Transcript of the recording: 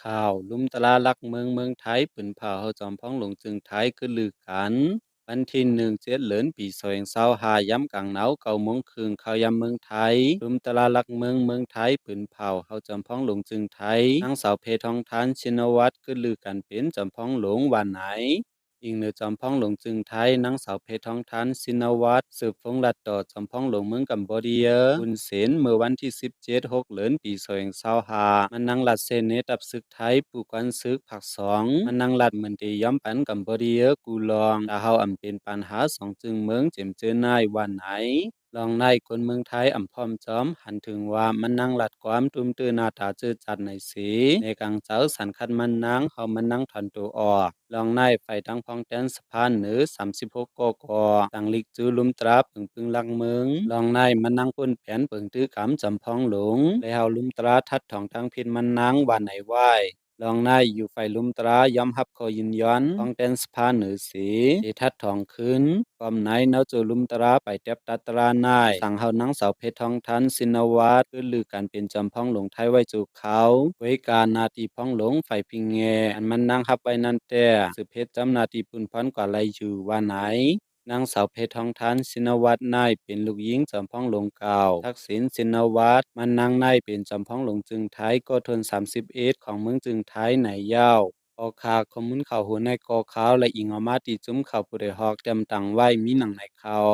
ຂ່າວ: ລຸ່ມຕຣາຫຼັກເມືອງ ເມືອງໄທ ປືນເຜົາເຮົາຈອມພອງຫຼວງຈຶ່ງໄທ ກຶດລືກັນ. ວັນທີໜຶ່ງ ເຈັດເດືອນ ປີສອງພັນຊາວຫ້າ ຍາມກາງໜາວ ເກົ້າໂມງເຄິ່ງ ເຂົ້າຍາມເມືອງໄທ, ລຸ່ມຕຣາຫຼັກເມືອງ ເມືອງໄທ ປືນເຜົາເຮົາຈອມພອງຫຼວງຈຶ່ງໄທ, ນາງສາວ ເພທອງທານ ຊິນນະວັດ ກຶດລືກັນເປັນຈອມພອງຫຼວງ ວ່າໃນ. ອີງເໜືອຈອມພອງຫຼວງຈຶ່ງໄທ, ນາງສາວ ເພທອງທານ ຊິນນະວັດ ສືບຟົງລັດຕໍ່ຈອມພອງຫຼວງເມືອງກຳໂບເດຍ ຮຸນເຊນ ເມື່ອວັນທີສິບເຈັດ ຫົກເດືອນ ປີສອງພັນຊາວຫ້າ ມານັ່ງລັດເຊເນຕັບຊຶກໄທ ຜູ້ກວານຊຶກ ພາກສອງ ມານັ່ງລັດເໝືອນເດຍອມປັນກຳໂບເດຍ ກູລອງ ຕາເຮົາອຳເປັນປານຫາສອງຈຶງເມືອງ ເຈມເຈີນາຍ ວ່າໃນ. ລອງໃນ ຄົນເມືອງໄທອຳພ້ອມຈອມ ຫັນເຖິງວ່າມານັ່ງລັດຄວາມຕຸ້ມຕື້ໜ້າຕາເຈີຈັດໃນເສ ໃນກາງເຈົ້າສັນຂັດມານັ່ງ ເຮົາມານັ່ງຖອນໂຕອອກ. ລອງໃນ ຝ່າຍທາງພອງແຕນສະພາເໜືອ ສາມສິບຫົກ ກກ ຕັ້ງລິກຈູລຸ່ມຕຣາເຜິງປຶງຫຼັກເມືອງ. ລອງໃນ ມານັ່ງປຸ້ນແຜນເປິງຕື້ກຳຈອມພອງຫຼວງ ແລະ ເຮົາລຸ່ມຕຣາທັດຖອງທາງເພັດມານັ່ງ ວ່າໃນໄວ້. ລອງໃນ ຢູ່ຝ່າຍລຸ່ມຕຣາຍອມຮັບຂໍ້ຍິນຍອນ ພອງແຕນສະພາເໜືອເສ ໄດ້ທັດຖອງຄືນ. ກອມໃນ ເນົາໂຈລຸ່ມຕຣາໄປແຕັບຕັດຕຣາໃນ ສັ່ງເຮົານາງສາວ ເພທອງທານ ຊິນນະວັດ ກຶດລືກັນເປັນຈອມພອງຫຼວງໄທໄວ້ຊົ່ວຄາວ. ໂດຍການໜ້າທີ່ພອງຫຼວງຝ່າຍພິງແງ່ ອັນມານັ່ງຮັບໄວ້ນັ້ນແຕ່ ສືບເຮັດຈຳໜ້າທີ່ປຸ້ນພອນກວ່າໄລຢູ່ ວ່າໃນ. ນາງສາວ ເພທອງທານ ຊິນນະວັດ ໃນ ເປັນລູກຍິງຈອມພອງຫຼວງເກົ່າ ທັກສິນ ຊິນນະວັດ ມານັ່ງໃນ ເປັນຈອມພອງຫຼວງຈຶ່ງໄທ ກໍທົນສາມສິບເອັດ ຂອງເມືອງຈຶ່ງໄທ ໃນເຍົາ. ຂໍຄ່າຂໍ້ມູນຂ່າວໂຫນໃນກໍຂ່າວ ແລະ ອີງເອົາມາຕິຈຸ້ມຂ່າວຜູ້ໃດຮອກຕຽມຕັ້ງໄວ້ ມີໜັງໃນຂ່າວ.